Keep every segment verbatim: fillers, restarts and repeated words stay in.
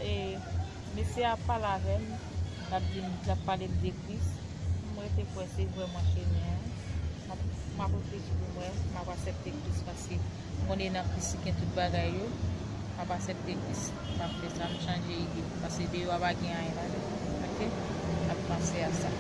E, mesye a ap pale avè m, l ap di m, l ap pale m de Kris. M rete kwè se vrèman chemen an. M ap, m ap reflechi pou m wè, m ap aksepte Kris paske m konnen nan Kris li gen tout bagay yo. M ap aksepte Kris. M ap fè sa, m chanje ide. Paske deyò a pa gen anyen ladan. Oke? M ap panse a sa.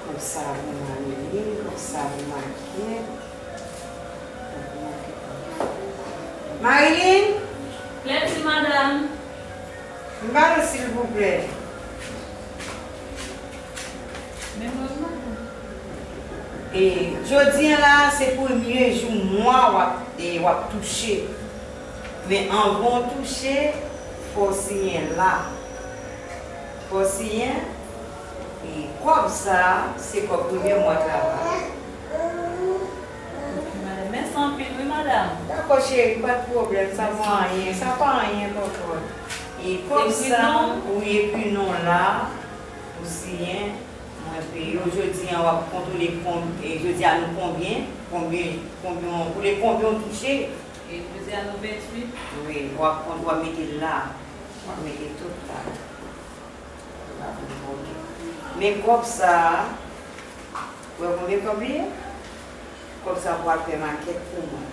Kòb sa pou Marilyn, kòb sa pou Maquette. Marilyn! Lèdi, madanm. M ba nou silvouplè. Men mwen, madanm. E, jodi a la, se premye jou mwa w ap, e, w ap touche. Men anvan w touche, fò w siyen la. Fò w siyen. E kòb sa a, se kòb premye mwa travay. Madanm, mèsi anpil, wi, madanm. Dakò, cheri, pa de pwoblèm, sa pa anyen, sa pa anyen, kòkòt. E kòb sa, wi, epi non la, ou siyen, mwen peye w. Jodi a, w ap kontwole kon-, e jodi a nou konbyen, konbyen, konbyen, ou le konbyen w touche? E jodi a nou venntuit. Wi, w ap kont-, w ap mete l la, w ap mete tout la. Men kòb sa a, ou wè konbyen kòb li ye? Kòb sa a pou al fè makèt pou mwen.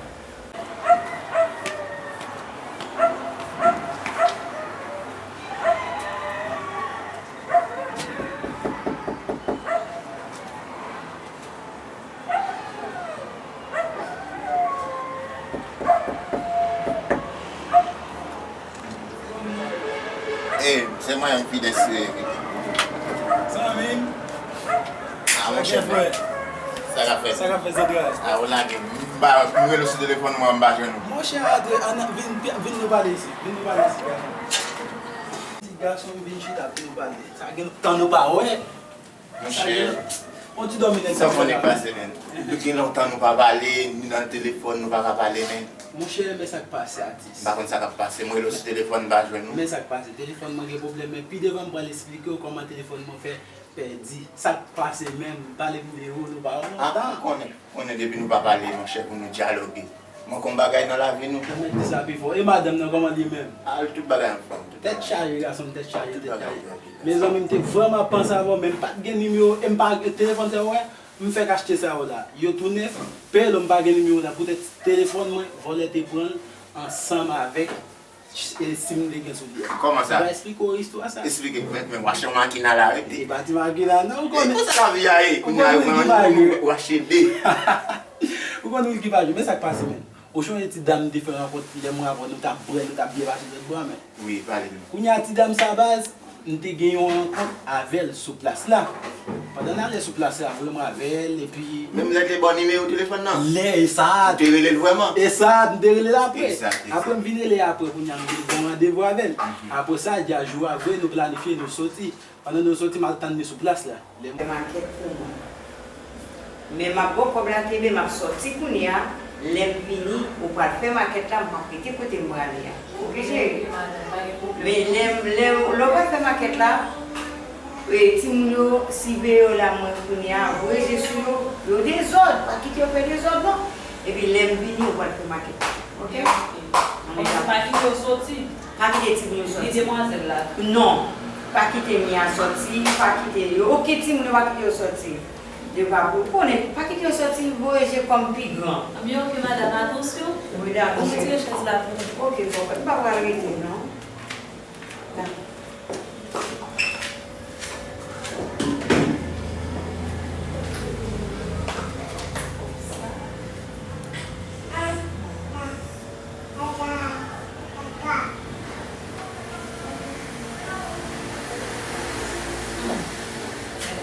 E, se mwen menm Fides. Zanmi m. Ah, monchè, frè. Sa k ap fèt? Sa k ap fèt, zantray? Ah, ou lage m. M pa, m rele w sou telefòn mwen, m pa jwenn ou. Monchè, antre, ann, vin, vin nou pale isit. Vin nou pale isit, gason. Ti gason, vin chita pou nou pale. Sa gen tan nou pa wè. Monchè, on ti dòmi nèg sa konnen k pase, men. Depi gen lontan nou pa pale, ni nan telefòn nou pa ka pale, men. Monchè, men sa k pase, atis. M pa konn sa k ap pase. Mwen rele w sou telefòn, m pa jwenn ou. Men sa k pase, telefòn mwen gen pwoblèm, men pi devan m pral esplike w kòman telefòn mwen fè pèdi. Sa k pase menm, m pale m de ou, nou pa wè lontan. Ah, konnen, konnen depi nou pa pale, monchè, pou nou dyaloge. Manke yon bagay nan lavi nou. Ou mèt di sa pi fò. E madanm nan, kòman l ye menm? Ah, tout bagay anfòm, tout bagay. Tèt chaje, gason m, tèt chaje, tèt chaje. Tout bagay, tout bagay. Mezanmi, m te vrèman ap panse avè w, men m pa t gen nimewo, e m pa, telefòn sa w wè, m fèk achte sa yo la. Yo tou nèf, peye l, m pa gen nimewo la. Poutèt telefòn mwen, vòlè te pran l ansanm avèk e sim m te gen sou li a. Kòman sa? M va esplike w istwa sa. Esplike, men, men w achte yon makina la, wi. E pa ti makina, non, ou konnen. E konsa lavi a ye, kounye a, ou konnen ki pa jwe. Ou achte de. Ou konn wi ki pa jwe, men sa k pase, men. Ou sonje ti dam m te fè rankont lè mwen avè w, nou t ap bwè, nou t ap byen pase lòt bò a, men. Wi, pale nou. Kounye a, ti dam sa, baz, m te gen yon rankont avè l sou plas la. Pandan n ale sou plas la, vrèman avè l, epi. Menm lè te ba w nimewo telefòn nan? Lè, e sa. Ou te rele l vrèman? E sa, m te rele l apre. Egzak, egzak. Apre, m vin rele apre, kounye a, m vin pran randevou avè l. Mhm. Apre sa, di a jou a vre, nou planifye, nou soti. Pandan nou soti, m al tann li sou plas la. Lè m fè makèt pou mwen. Men m ap ba w kòb la, kenbe, m ap sòti kounye a. Lè m vini, ou pral fè makèt la, m pap rete kote m prale a. Oke, cheri? Men lè m, lè, lè w pral fè makèt la, e, timoun yo, siveye yo la, mwen kounye a, voye je sou yo, yo dezòd, pa kite yo fè dezòd, non. Epi lè m vini, ou pral fè makèt la. Oke? Oke. Ann, pa kite yo soti. Pa kite timoun yo soti. Ni demwazèl la tou. Non. Pa kite Mia soti, pa kite yo. Okenn timoun yo pa kite yo soti. Yo pa pou konnen, pa kite yo soti, voye je kòm pi gran. Anben, oke, madanm, atansyon. Wi, dakò. Ou retire chèz la pou mwen. Oke, bon, m pa pral rete, non. Dakò.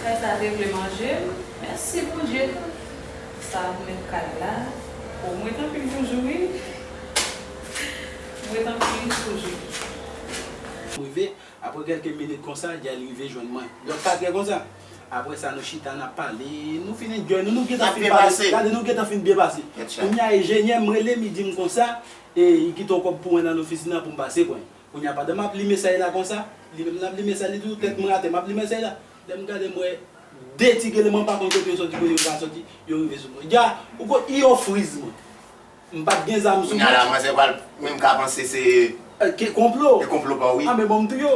Kay sa te vle manje m. Mèsi Bondye. Sa pou mèt kay la. O, mwen t anpil toujou, wi. Mwen t anpil toujou. Rive, apre kèlke minit konsa, Jael rive jwenn mwen. Lòt katrè konsa. Apre sa, nou chita, n ap pale, nou fin enjoy, nou, nou gentan fin pale. Gade, nou gentan fin byen pase. Kounye a, enjenyè m rele m, li di m konsa, e, li kite yon kòb pou mwen nan ofisin nan pou m pase pran. Kounye a, pandan m ap li mesaj la konsa, li menm l ap li mesaj li tou, tèt mwen atè, m ap li mesaj la. Lè m gade, m wè de ti gele, mwen pa konn kote yo soti, kote yo pa soti, yo rive sou mwen. Dja, ou konn, yo friz mwen. M pa t gen zam sou mwen. Kounye a la, manzè pral menm ka panse se konplo. Se konplo pa w, wi. A, men bon, m touye w.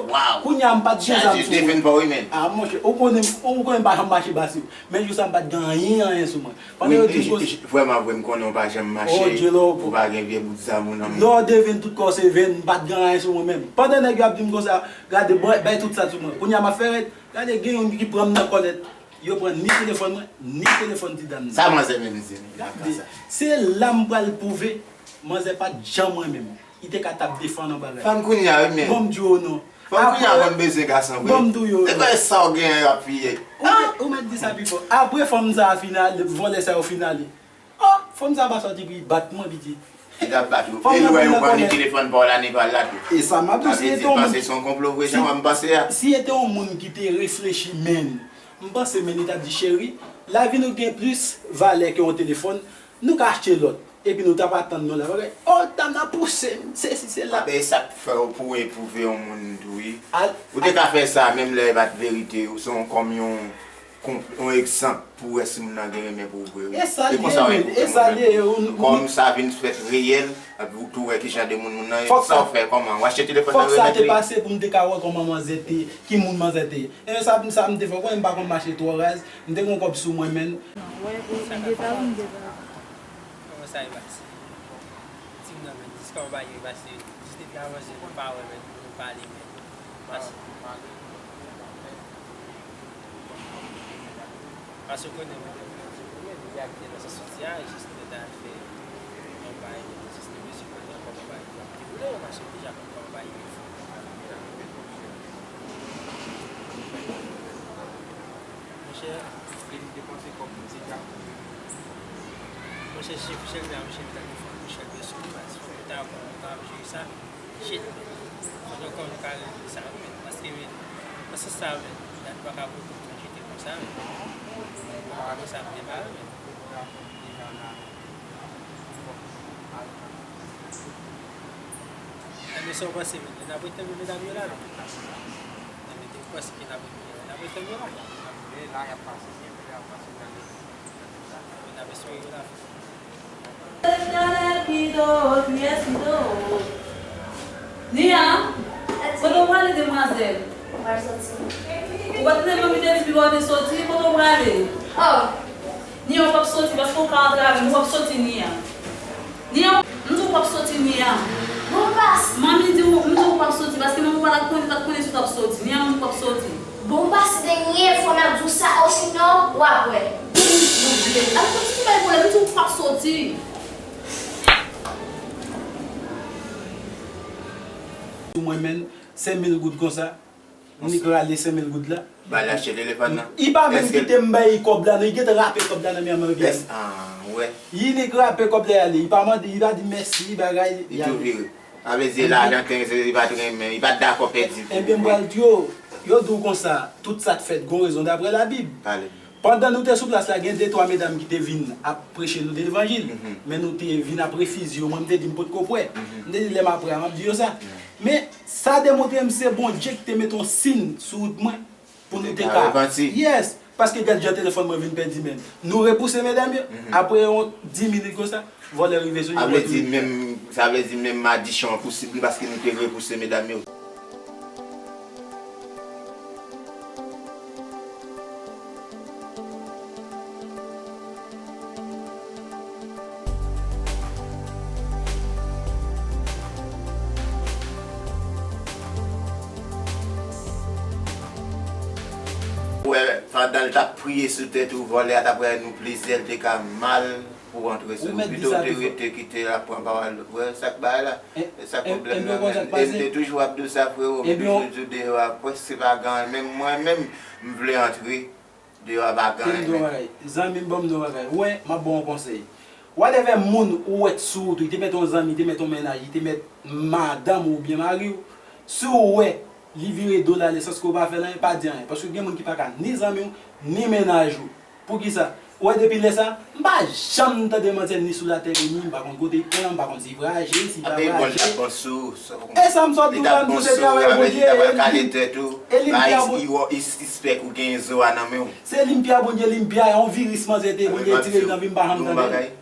Kounye a, m pa t gen zam sou mwen. A, monchè, ou konnen, ou konnen m pa janm mache basi. Men jou sa, m pa t gen anyen, anyen sou mwen. Pandan yo di m konsa. Vrèman vre, m konnen w pa janm mache, ou pa gen vye bout zam ou nan men. Lè w devèn tout kò w se venn, m pa t gen anyen sou mwen menm. Pandan nèg yo ap di m konsa, gade, bay tout sa sou mwen. Kounye a, m ap fè rèd. Gade, gen youn ki pran m nan kòlèt. Yo pran ni telefòn mwen, ni telefòn ti dam nan. Sa manzè menm di, men. Gade, se la m pral pwouve, manzè pa t janm renmen m. Li te ka t ap defann yon bagay. Fanm kounye a, wi, men. Bon, m di w non. Fanm kounye a konn bezwen gason vre. Bon, m di w yo. Se pa sa w genyen y ap piye. Ou mèt, ou mèt di sa pi fò. Apre fanm sa a fin ale, vòlè sa yo fin ale. Oh, fanm sa a pa sòti pou li bat mwen, pitit. Li t ap bat ou. E l wè yo pran ni telefòn pa w la, ni pa l la tou. E sa m ap di w, si e te yon moun, panse se yon konplo vre, jan w ap panse a. Si e te yon moun ki te reflechi, men, m panse, men, li t ap di, cheri, lavi nou gen plis valè ke yon telefòn, nou ka achte lòt. Epi nou t ap atann nou la, bagay. Oh, dam nan pouse m, sesi, sela. Apre sa k fè w pou epwouve yon moun tou, wi. Ou te ka fè sa, menm lè e pa t verite, ou se yon kòm yon konp-, yon egzanp pou w wè si moun nan gen renmen pou ou vre, wi. E sa l ye, men, e sa l ye. Kòm sa vin fèt reyèl, epi ou tou wè ki jan de moun moun nan ye, sa w fè kòman? Ou achte telefòn nan remèt li? Fòk sa te pase pou m te ka wè kòman manzè te ye, ki moun manzè te ye. E sa, sa m te fè, w konnen m pa konn mache twò raz, m te gen yon kòb sou mwen, men. Non, wè, e, m deja, m deja. Kòman sa ye pase? Di m non, men, jiska w pa gen pase, jis depi avan je nou pa wè, men, nou pale, men. Pase. Pase w konnen mwen te vle di w, men, li ak te nan sans soti a, jis nou te ta fè yon bagay, jis nou bezwen konnen kòman bagay yo ap dewoule, paske w deja konn kòman bagay yo ye. Monchè, li depanse kòb mwen se djab. Monchè, chèf, chèf la, monchè, li ta defann Michel Besson, baz. Fòk nou ta aprann nou ta ap jere sa. Shit, men. Fòk nou konn nou ka regle sa, wi, men. Paske, men, nan sans sa, men, gad pa ka pote m nan jete konsa, men. Konsa ap debare, men. Enben, sa w panse, men? N ap ret tann medam yo la, non? Enben, te panse ke n ap ret, n ap ret tann yo la? N ap espere yo la. Nia, kote w prale, demwazèl? Ou pa tande manmi te di piga w te soti, kote w prale? Oh. Nia, ou p ap soti, paske ou ka antre avè m, ou p ap soti, Nia. Nia, m di w p ap soti, Nia. Bon, m pase. Manmi di w, m di w p ap soti, paske manmi w pa t ap konnen, pa t konnen si w t ap soti. Nia, m di w p ap soti. Bon, m pase dènye fwa m ap di w sa, osinon, w ap wè. Bondye, ap kontinye bay pwoblèm, m di w p ap soti. Sou mwen menm, senk mil goud konsa. Nik rale senk mil goud la. Ba l achte telefòn nan. Li pa menm kite m bay kòb la, non, li gentan rape kòb la nan men an, men l gentan. Li nik rape kòb la, li ale. Li pa mande, li pa di mèsi, bagay, li ale. Li tou vire. Sa vle di lajan ten, li pa t renmen, li pa t dakò pèdi pou. Ebyen, m pral di w, yo di w konsa, tout sa k fèt, gon rezon daprè Labib. Pale. Pandan nou te sou plas la, gen de twa medam ki te vin ap preche nou de levanjil, men nou te vin ap refize yo. Mwen, m te di m potko prè. M te di lè m ap prè a, m ap di yo sa. Men, sa demontre m se Bondye ki te mete yon siy sou wout mwen pou nou te ka repanti. Yes, paske gad jan telefòn mwen vin pèdi menm. Nou repouse medam yo, apre yon dis minit konsa, vòlè rive sou nou. Sa vle di menm, sa vle di menm madichon an pousib li paske nou te repouse medam yo. Wè, pandan l t ap priye sou tèt ou, vòlè a t ap rayi nou plizyè, l te ka mal pou w antre sou nou. Pito w te rete kite l ap pran pawòl. Wè, sa k bay la? E sa k pwoblèm nan, men. E m te toujou ap di w sa, frewo. M toujou di w deyò a prèske pa gen anyen. Menm mwen menm, m vle antre. Deyò a pa gen anyen, men. Zanmi m, ban m di w yon bagay. Wè, m ap ba w yon konsèy. Whatever moun ou wè t sou wout ou, li te mèt yon zanmi, li te mèt yon mennaj, li te mèt madanm ou oubyen mari w, si w wè Li vire do l ale san ke w pa fè l anyen, pa di anyen. Paske gen moun ki pa ka ni zanmi w, ni mennaj ou. Poukisa? Ou wè depi lè sa, m pa janm tande manzè ni sou latè vini, m pa konn kote l pran, m pa konn si l vwayaje, si l pa vwayaje. E sa m sot di w la, m di w se travay Bondye, e li, e li m pi a Bon-, se li m pi a Bondye, li m pi a, yon viris manzè te, Bondye tire l nan vi m, m pa janm tande l.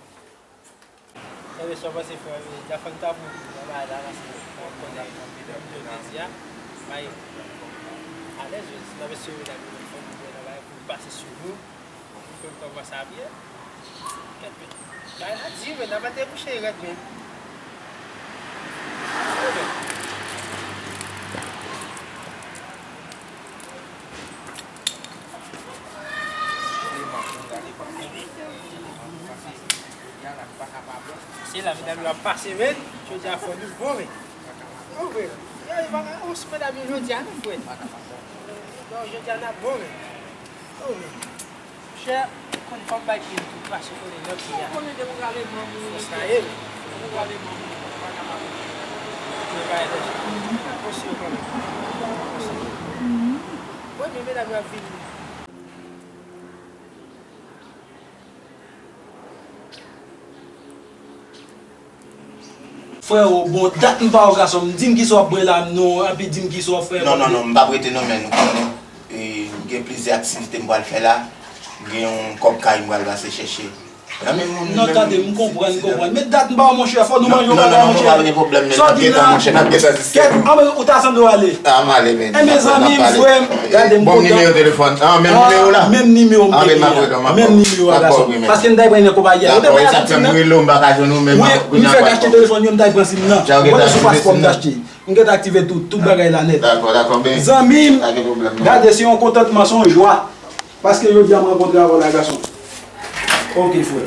Ebyen, sa w panse, frè m? Dafòn ta pou ou nan bagay la, paske w konnen, jan m te di a, bay alèz, yo di, n ap espere w ta gen yon fòm pou w nan bagay pou l pase sou nou, pou l kòmanse a byen. Kèt, men, bagay la di, men, n ap debouche rèd, men. Se la medam yo ap pase, men, jodi a fò nou bon, men. Bon, men, yo, yo pa ka, o, si medam yo jodi a, non, frè. Non, jodi a n ap bon, men. O, men. Monchè, konn fò m bay pye m tou, paske konnen lòt pye a. Fòs la ye, men. Mwen pa alèz. Mwen si yo kanmenm. Mwen si yo. Wi, men medam yo ap vini. Freo, bon dat m pa wè w gason m, di m kisa w ap bwè la non, epi di m kisa w ap fè. Non, non, non, m p ap rete non, men nou konnen, e, m gen plizyè aktivite m pral fè la, m gen yon kòb kay m pral pase chèche. Nan men moun. Non, tande, m konprann, m konprann. Men dat m pa wè w, monchè, fò nou manje yon bagay, monchè. Sa w di m la, kèt, anben ou ta sanble w ale. Enben zanmi m, frè m, gade m kontan. Bon, nimewo telefòn. Ah, menm nimewo la? Menm nimewo m te gen an. Menm nimewo a, gason. Paske m t al pran nan konpayi a. Yo te bay atann nan. Wi, m fèk achte telefòn yo, m t al pran sim nan. Ou konnen sou paspò m t achte. M gentan aktive tout, tout bagay la nèt. Zanmi m, gade, se yon kontantman, se yon jwa. Paske jodi a m rankontre avè w la, gason. Ok, frè.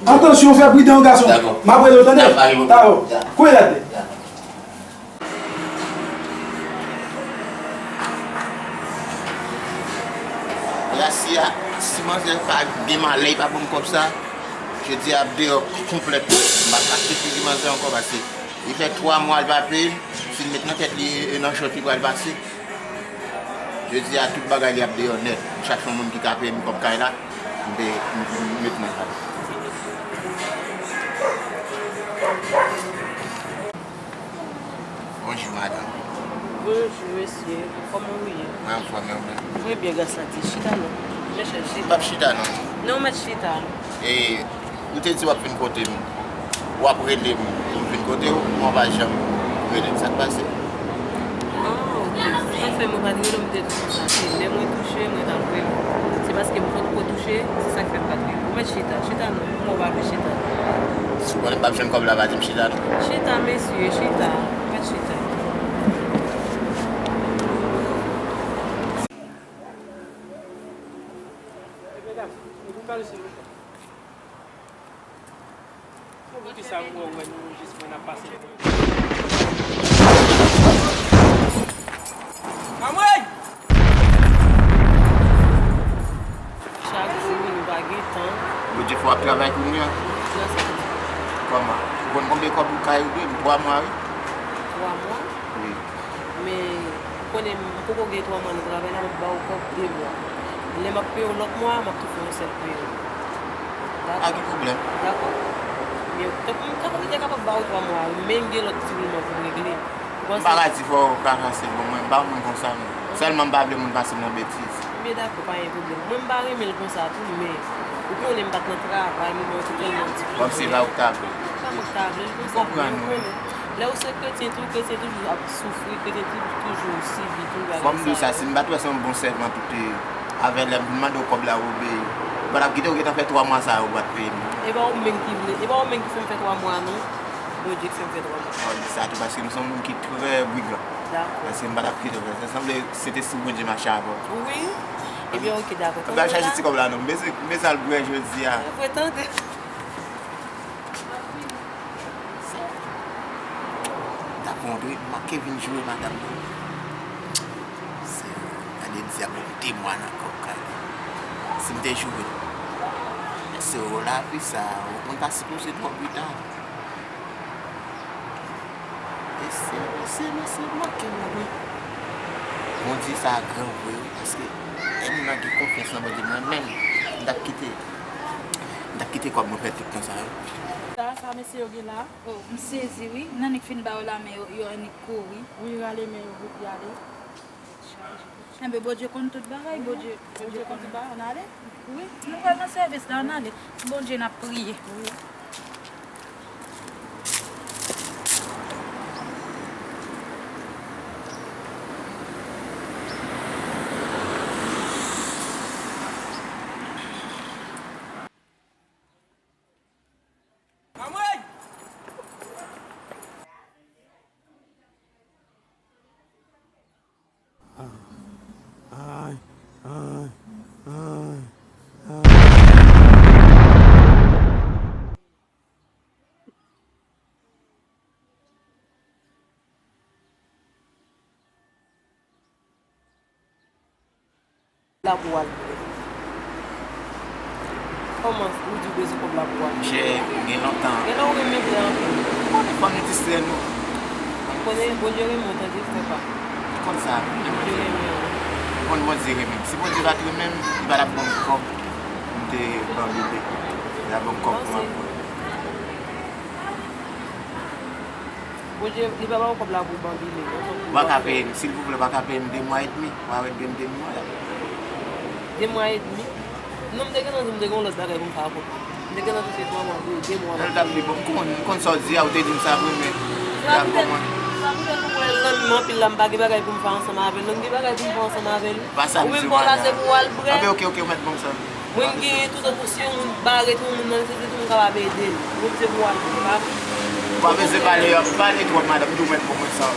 Atansyon, fè pridan, gason. M ap rele w, tande? Dakò. Kouri atè. Ya si a, si manzè pa gen malè, li pa ban m kòb sa, jodi a ap deyò konplètman. M p ap achte figi manzè ankò paske li fè twa mwa li pa peye m. Si l met nan tèt li e nan chòt li pral pase, jodi a tout bagay li ap deyò nèt. M chache yon moun ki ka peye m kòb kay la, m te, m, m met nan kay. Bonjou, madanm. Bonjou, mesye. Kòman ou ye? Mwen anfòm, e ou menm? Mwen byen, gras a Dye. Chita non. Mesye, chita. M p ap chita, non. Non, ou mèt chita. E, ou te di w ap vin kote m. W ap rele m pou m vin kote w, men w pa janm rele m. Sa k pase? Ah, ok. Sa k fè mwen pa t rele w, m te di w konsa. Se lè mwen touche, mwen t ap rele w. Se paske m potko touche, se sa k fè m pa t rele w. Ou mèt chita. Chita non. Mwen w pa vle chita. Si w konnen m p ap jwenn kòb la, pa di m chita non. Chita, mesye, chita. Mèt chita. Medam, nou pou pale silvouplè. Poukisa m wè w wè nou jis mwen ap pase devan yo? Anmwey! Chak jou, nou pa gen tan. Bondye fè w ap travay kounye a? Nan sans. Kòman? Ou konn konbyen kòb ou ka ede m? Twa mwa, wi. Twa mwa? Wi. Men, ou konnen, m poko gen twa mwa nan travay la, m ap ba w kòb de mwa. Lè m ap peye w lòt mwa a, m ap tou fè yon sèl peye w. Dakò? Pa gen pwoblèm. Dakò? Men, tankou, tankou m te kapab ba w twa mwa, men m gen lòt ti woulman pou m regle. M pa ka di fò w ka ranse bon, mwen m pa moun konsa non. Sèlman m pa vle moun pase m nan betiz. Byen dakò, pa gen pwoblèm. Mwen m pa renmen l konsa tou, men ou konnen m pa t nan travay, moman yo te tèlman difisil. Kòmsi la ou t ap. Kòman k ta vle l konsa? M konprann ou. Lè ou se kretyen tou, kretyen toujou ap soufri, kretyen tou, toujou sibi tou bagay sa yo. Fò m di w sa, si m pa t wè se yon bon sèvant ou te ye avè lè m vin mande w kòb la ou obeyi, m pa t ap kite w gentan fè twa mwa sa yo ou pa t peye m. E pa ou menm ki vle, e pa ou menm ki fè m fè twa mwa non. Bondye k fè m fè twa mwa. Fò w di sa tou, paske m se yon moun ki trè brigan. Dakò. Paske m pa t ap kite w fè sa. Sanble Sentespri Bondye mache avè w. Wi. Ebyen, oke, dakò. M pral chache ti kòb la non. M bezwen, m bezwen al bwè jodi a. Mwen tande. M t ap fè yon dri, m manke vin joure madanm nan. Se, gade dyab, de mwa nan kòb kay la. Si m te joure l. Mesye, o, lavi sa, ou konn pa sipoze twò brita. Mesye, mesye, mesye, manke mwen wi. Bondye sa a gran vre wi, paske lè moun nan gen konfyans nan Bondye, mwen menm, m t ap kite, m t ap kite kòb mwen fè tout tan sa yo. Sa, sa mesye yo gen la? Oh, m sezi wi. N annik fin ba yo lamen, yo, yo annik kouri. Wi, rale men yo vit, y ale. Enben, Bondye konn tout bagay, Bondye, Bondye konn tout bagay, ann ale. Wi, nou pral nan sèvis la, ann ale. Bondye n ap priye. Wi. La pou w al bre. Kòman ou di w bezwen kòb la pou w al bre? Monchè, gen lontan. Gen lè w renmen bre anpil. Ou konnen fò nou distrè nou. Ou konnen Bondye renmen w, tande, frè pa. Ou konn sa, Bondye renmen w. Ou konn Bondye renmen m. Si Bondye pa t renmen m, li pa t ap ban m kòb pou m te banbile. Li t ap ban m kòb pou m ap bre. Bondye, li pa ba w kòb la pou w banbile, non? Ou pa ka peye m, silvouplè, ou pa ka peye m de mwa edmi. Ou pa wè gen de mwa la. De mwa edmi? Non, m te gentan di m te gen yon lòt bagay pou m fè ak ou. M te gentan di se twa mwa, de, de mwa. Lè l t ap li, bon, m konn, m konn sa w di a, ou te di m sa vre, men l ap bon mwen. Sa poutèt ou wè l nan men m anpil la, m pa gen bagay pou m fè ansanm avè l. Non, m gen bagay pou m fè ansanm avè l. Ou menm pa w la, se pou w al bre. Anben, oke, oke, ou mèt ban m sa. Mwen m gen tout, tankou si yon moun bare tou, yon moun nan nesesite tou, m kapab ede l. Ou menm se pou w al bre, pa vre? Ou pa bezwen pale, pale twòp, madanm, m di w mèt ban mwen sa.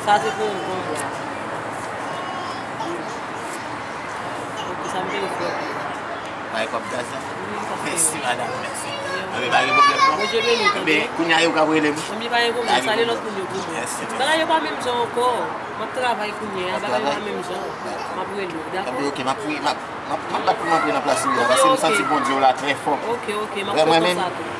Sa se pou yon bon bwa. Ok, sa m te ofri w. Bay kòb gaz la? Wi, paske mèsi, madanm, mèsi. Anben, pa gen pwoblèm, non. Bondye beni w, tande. Anben, kounye a yo k ap rele m. Anben, pa gen pwoblèm. Sa ale lòt moun yo pou mwen. Mèsi, mèsi. Bagay yo pa menm jan ankò. M ap travay kounye a, bagay yo pa menm jan. M ap rele w, dakò? Anben, ok, m ap, m ap, m ap, m ap bat pou m antre nan plas ou ye a, paske m santi Bondye w la trè fò. Ok, ok, m ap fè konsa tou.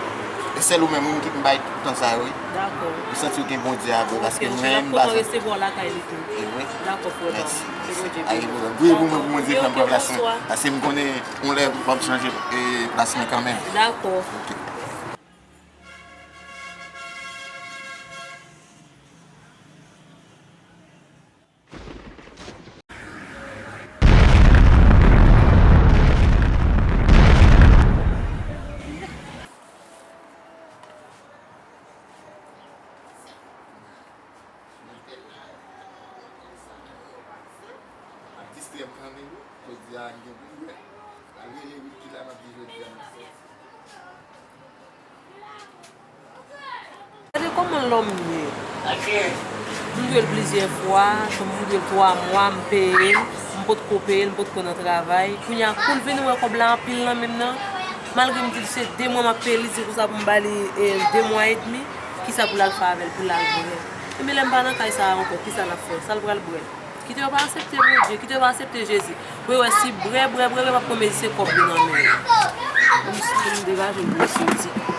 E sèl ou menm, wi, m kite m bay tout tan sa yo, wi. Dakò. M santi w gen Bondye avè w, paske mwen menm, m pa kontan resevwa w lakay li tou. E vre? Dakò, frè pa m. Mèsi, mèsi. Ke Bondye beni w. Priye pou mwen, pou Bondye fè m pran plas mwen. Paske m konnen yon lè w ap chanje, e, plas mwen kanmenm. Dakò. Ok. Ap distrè m kanmenm wi. Jodi a m gen pou m fè. Al rele Wilky la, m ap di jodi a m ap sòti. Gade kòman lòm ye. M dwe l plizyè fwa, m dwe l twa mwa, m peye l, m potko peye l, m potko nan travay. Kounye a, kou l vin wè kòb la anpil nan men m nan, malgre m di l se de mwa m ap peye l, li di konsa pou m ba li, e, de mwa edmi, kisa pou l al fè avè l, pou l al bre. Ebyen lè m pa nan kay sa a ankò, kisa l ap fè? Sa l pral bre? Kite yo pa aksepte Bondye, kite yo pa aksepte Jezi. Pou yo wè si bre, bre, bre, bre, m ap konn mezi se kòb li nan men yo. Pou m, pou m degaje m pou m soti.